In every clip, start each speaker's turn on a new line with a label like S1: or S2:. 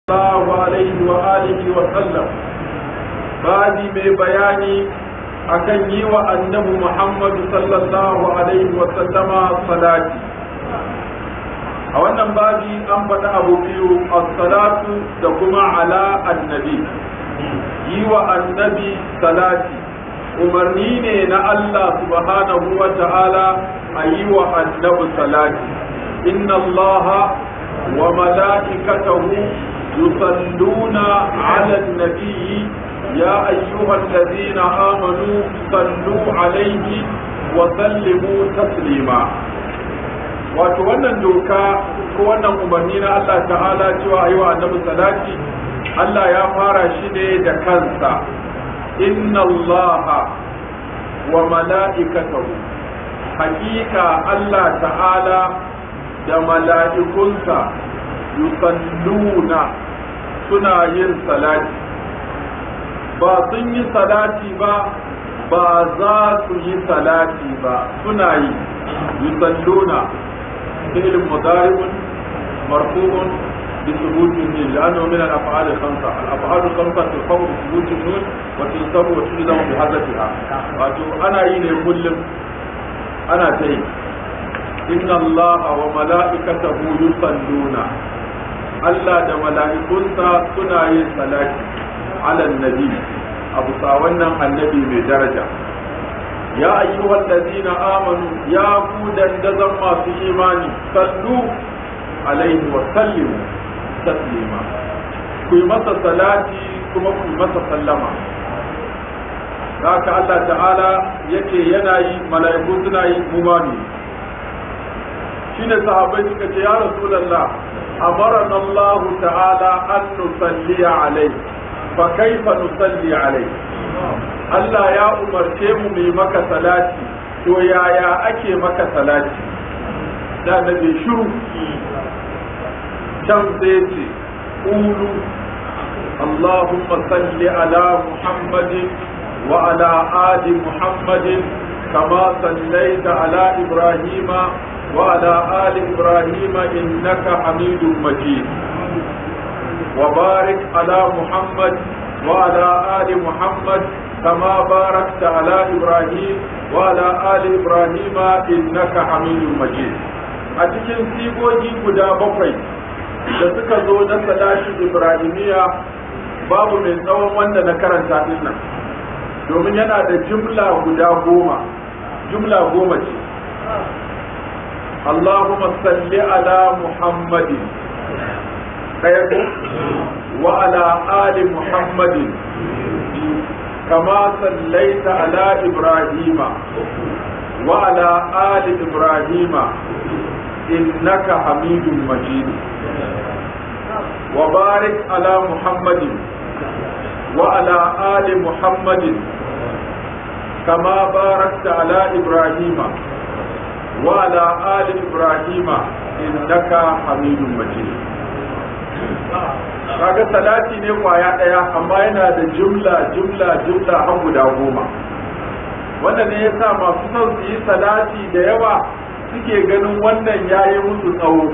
S1: Sallallahu alaihi wa alihi wa sallam. Babi mai bayani akan yi wa Annabi Muhammadu sallallahu alaihi wa sallama salati. A wannan babi an faɗi abu biyu, as-salatu da kuma ala annabi. Yi wa Annabi salati umarni ne na Allah subhanahu wa ta'ala a yi wa Annabi salati. Inna Allaha wa mala'ikatahu يصلون على النبي يا أيها الذين آمنوا صلوا عليه وسلموا تسليما. Wato wannan doka ko wannan umarni na Allah ta'ala cewa yi wa Annabi salati, Allah ya fara shi ne da kansa. Inna Allaha wa mala'ikatahu, hakika Allah ta'ala da mala'ikunsa, yusalluna, suna yin salati. Ba sun yi salati ba, ba za su yi salati ba, suna yi. Yusalluna fi'l mudari'un marfu'un bi thubut an-nun li'annahu min al-af'al al-khamsa. Al-af'al al-khamsa turfa'u bi thubut an-nun wa tunsabu wa tujzamu bi hadfiha. Wato ana yi ne kullum, ana ta yi. Inna Allaha wa mala'ikatahu yusalluna, Allah da mala'ikunsa suna yin salati, ala nabi, a bisa wannan Annabi mai daraja. Ya ayyuhal ladina amanu, ya ku dandazon masu imani, sallu alaihi wa sallimu taslima, ku yi masa salati kuma ku yi masa sallama. Haka Allah ta'ala yake yana yi, mala'iku suna yi, mu ma mu. Shine sahabbai suka ce, ya Rasulullah, amarana Allah ta'ala an nusalli alai, fa kaifa nusalli alai? Allah ya umarce mu mu yi maka salati, to yaya ake maka salati? Da Nabi shiru can, sai ce, qulu Allahumma salli ala Muhammadin wa ala ali Muhammadin kama sallaita ala Ibrahima وعلى آل إبراهيم إنك حميد مجيد، وبارك على محمد وعلى آل محمد كما باركت على إبراهيم وعلى آل إبراهيم إنك حميد مجيد. A cikin sigogi guda bakwai da suka zo na salati Ibrahimiya, babu mai tsawon wanda na karanta din nan, domin yana da jumla guda 10, jumla 10 ce. اللهم صل على محمد وعلى آل محمد كما صليت على إبراهيم وعلى آل إبراهيم إنك حميد مجيد، وبارك على محمد وعلى آل محمد كما باركت على إبراهيم وعلى آل إبراهيم إنك حميد مجيد. Kaga salati ne kwaya ɗaya, amma yana da jumla, jumla, jumla har guda 10. Wannan ne yasa masu son su yi salati da yawa suke ganin wannan yayi musu tsawo.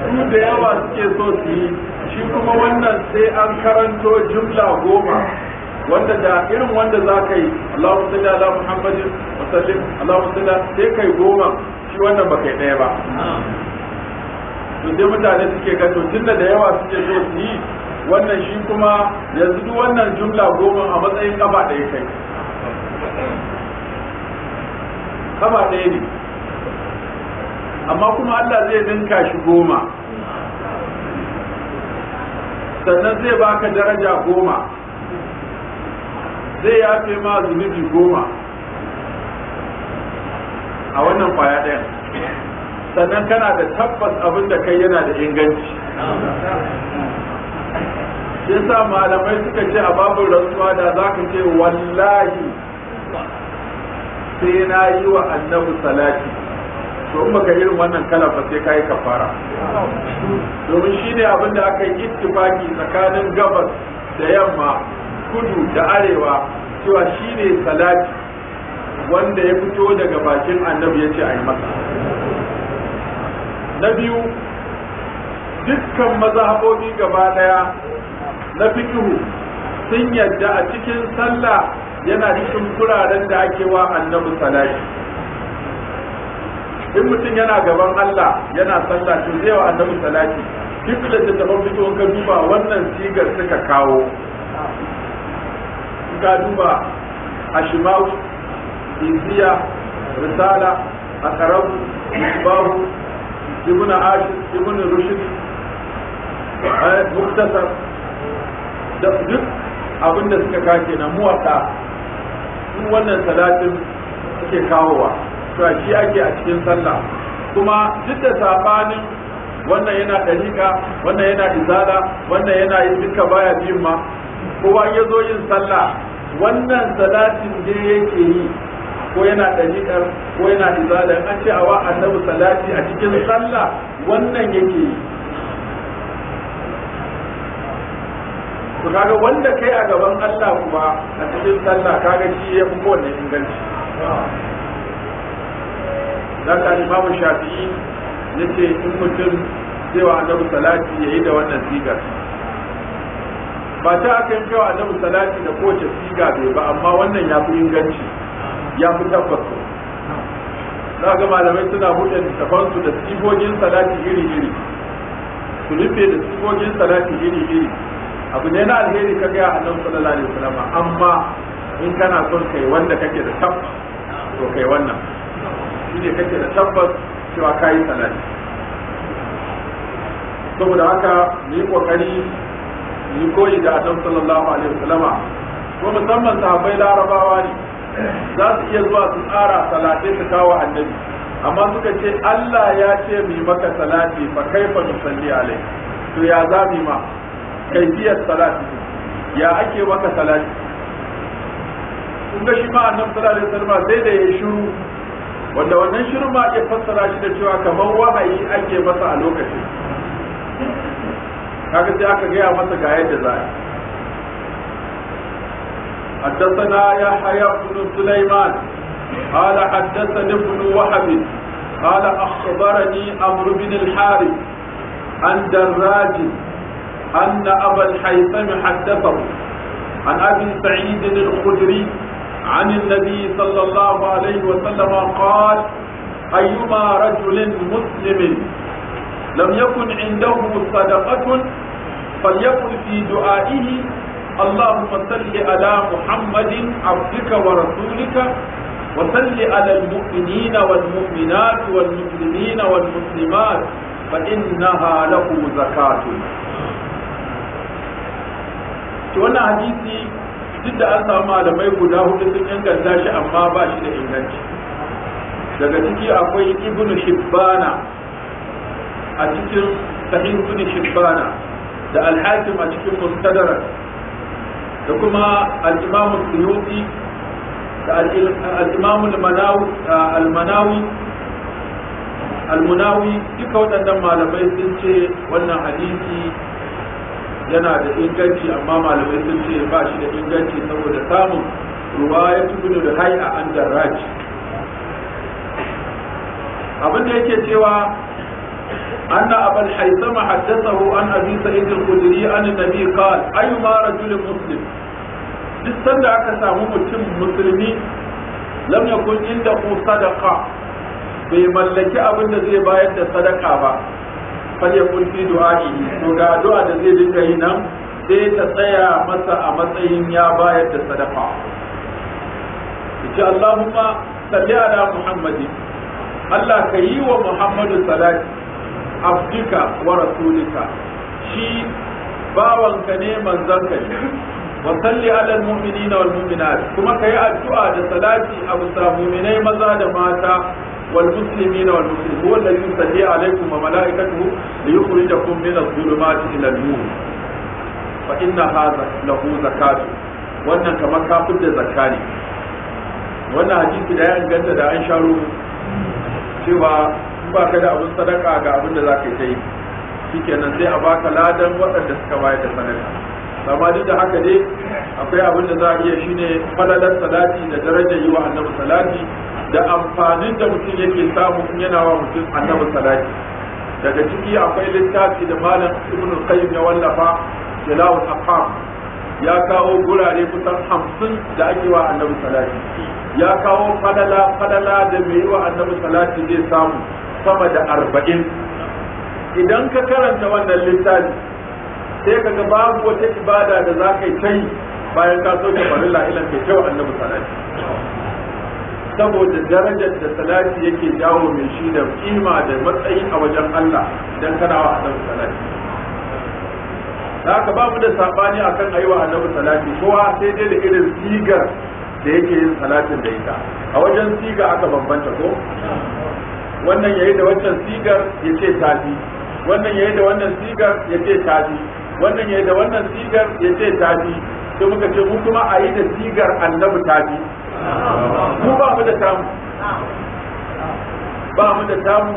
S1: Su da yawa suke so su yi shi, kuma wannan sai an karanto jumla 10, wanda da irin wanda za ka yi Allahumma salli ala Muhammadin wa sallim, Allahumma salli, sai kai 10, shi wannan ba kai ɗaya ba. To sai mutane suke ga to tunda da yawa suke so su yi wannan, shi kuma yanzu duk wannan jumla 10 a matsayin kafa ɗaya kai, kafa ɗaya ne, amma kuma Allah zai ninka shi 10, sannan zai baka daraja 10, zai yafe ma zunubi 10 a wannan kwaya ɗayan, sannan kana da tabbas abin da kai yana da inganci. Yasa malamai suka ce a babin rantsuwa da za ka ce wallahi sai na yi wa Annabi salati, to in baka irin wannan kalan ba sai kayi kafara, domin shine abin da aka yi ittifaki tsakanin gabas da yamma, kudu da arewa, cewa shine salati wanda ya fito daga bakin Annabi ya ce a yi masa. Na biyu, dukkan mazhabobi gaba daya na fiqhu sun yadda a cikin sallah yana cikin guraren da ake wa annabi salati. In mutum yana gaban Allah yana sallah, to zai wa annabi salati. Duk da littattafan fiqhu ka duba, wannan sigar suka kawo. In ka duba Ashimawi, Iziya, Risala, Aqrabu, Misbahu, Ibn Ashir, Ibn Rushd, Muktasar, da duk abin da suka kake na Muwatta, duk wannan salatin suke kawowa. To shi ake a cikin sallah. Kuma duk da sabanin wannan, yana ɗariƙa, wannan yana izala, wannan yana yin duka, baya biyun ma, kowa ya zo yin sallah wannan salatin ne yake yi, ko yana ɗariƙar ko yana izala. An ce a wa annabi salati a cikin sallah, wannan yake yi. To kaga wanda kai a gaban Allah kuma a cikin sallah, kaga shi ya fi kowanne inganci. Zaka Imamu Shafi'i yace in mutum zai wa annabi salati, yayi da wannan sigar. Ba ta aka yi wa annabi salati da kowace siga bai ba, amma wannan ya fi inganci, ya fi tabbas. Za ga malamai suna buɗe littafansu da sigogin salati iri-iri, su rufe da sigogin salati iri-iri. Abu ne na alheri ka gaya annabi sallallahu alaihi wasallam, amma in kana son kai wanda kake da tabbas, to kai wannan shine kake da tabbas cewa kayi salati. Saboda haka mu yi kokari mu yi koyi da annabi sallallahu alaihi wasallama. Ko musamman sahabbai larabawa ne, za su iya zuwa su tsara salatai su kawo annabi, amma suka ce Allah ya ce mu yi maka salati, fa kaifa nusalli alai? To ya za mu ma kaifiyar salati, ya ake maka salati? Kun ga shi ma annabi sallallahu alaihi wasallam sai da ya shiru, wanda wannan shiru ma iya fassara shi da cewa kamar wahayi ake masa a lokacin. Kaga sai aka gaya masa ga yadda za a yi. حدثنا يحيى بن سليمان قال حدثني ابن وهب قال أخبرني عمرو بن الحارث عن دراج أن أبا الهيثم حدثه عن أبي سعيد الخدري عن النبي صلى الله عليه وسلم قال: أيما رجل مسلم لم يكن عنده صدقة فليقل في دعائه: اللهم صل على محمد عبدك ورسولك، وصل على المؤمنين والمؤمنات والمسلمين والمسلمات، فإنها له زكاة. Wannan hadisi, duk da an samu malamai guda hudu sun inganta shi, amma ba shi da inganci. Daga ciki akwai Ibn Hibbana a cikin Sahih Ibn Hibbana, da Al-Hakim a cikin Mustadrak, da kuma al-Imam Suyuti da al-Imam al-Manawi al-Munawi. Duka waɗannan malamai sun ce wannan hadisi yana da inganci, amma malamai sun ce ba shi da inganci saboda samun ruwaya ibn Luhai'a an Darraj. Abin da yake cewa أن أبا الهيثم حدثه عن أبي سعيد الخدري عن النبي قال: أيما رجل مسلم، duk sanda aka samu mutum musulmi، لم يكن عنده صدقة، bai mallaki abin da zai bayar da sadaka ba، فليقل في دعائه، to ga addu'a da zai dinga yi nan, sai ta tsaya masa a matsayin ya bayar da sadaka. Yace: اللهم صل على محمد، Allah ka yi wa Muhammadu salati، عبدك ورسولك، shi bawanka ne, manzanka ne، وصل على المؤمنين والمؤمنات، kuma ka yi addu'a da salati a bisa mu'minai maza da mata، والمسلمين والمسلمات، هو الذي يصلي عليكم وملائكته ليخرجكم من الظلمات إلى النور، فإنها له زكاة. Wannan kamar kafin da zakka ne. Wannan hadisi da ya inganta da an sharo cewa in ba ka da abin sadaka, ga abin da za ka yi ta yi, shikenan sai a baka ladan waɗanda suka bayar da sadaka. Amma duk da haka dai akwai abin da za a iya, shine falalar salati da darajar yi wa annabi salati da amfanin da mutum yake samu in yana wa mutum annabi salati. Daga ciki akwai littafi da Malam Ibn Qayyim ya wallafa, Jala'ul Afham, ya kawo gurare kusan 50 da ake wa annabi salati. Ya kawo falala falala da mai yi wa annabi salati zai samu sama da 40. Idan ka karanta wannan littafi sai ka ga babu wata ibada da za ka yi ta yi bayan ka soke farilla ilan kai kyau annabi salati, saboda darajar da salati yake jawo mai shi da kima da matsayi a wajen Allah idan kana wa annabi salati. Haka ba mu da sabani akan ayi wa annabi salati, kowa sai dai da irin sigar da yake yin salatin da ita. A wajen siga aka bambanta ko? Wannan yayi da wancan sigar ya ce tafi, wannan yayi da wannan sigar ya ce tafi, wannan yayi da wannan sigar ya ce tafi. Sai muka ce mu kuma a yi da sigar annabi tafi. Mu ba mu da tamu, ba mu da tamu,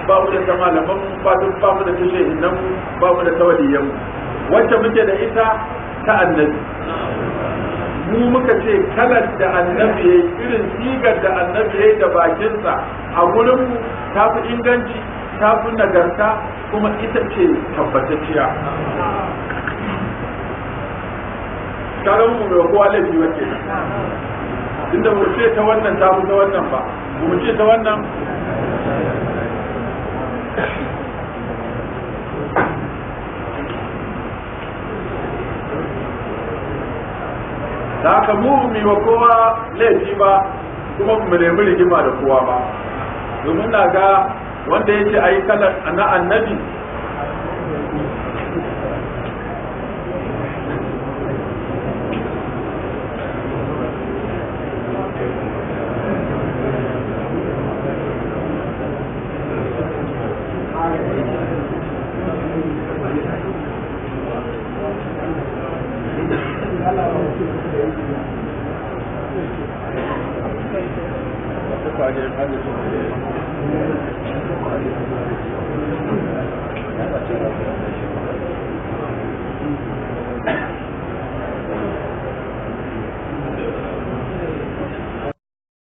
S1: ba mu da ta malaman mu, ba mu da ta shehinan mu, ba mu da ta waliyan mu. Wacce muke da ita ta annabi. Mu muka ce kalar da annabi ya yi, irin sigar da annabi ya yi da bakinsa a gurinmu ta fi inganci, ta fi nagarta, kuma ita ce tabbatacciya. Kaga mu bai kowa laifi ba ke, inda mu ce ta wannan ta fi ta wannan ba, mu ce ta wannan. Da haka mu mu wa kowa laifi ba, kuma mu nemi rigima da kowa ba, domin na ga wanda ya ce a yi kalar na annabi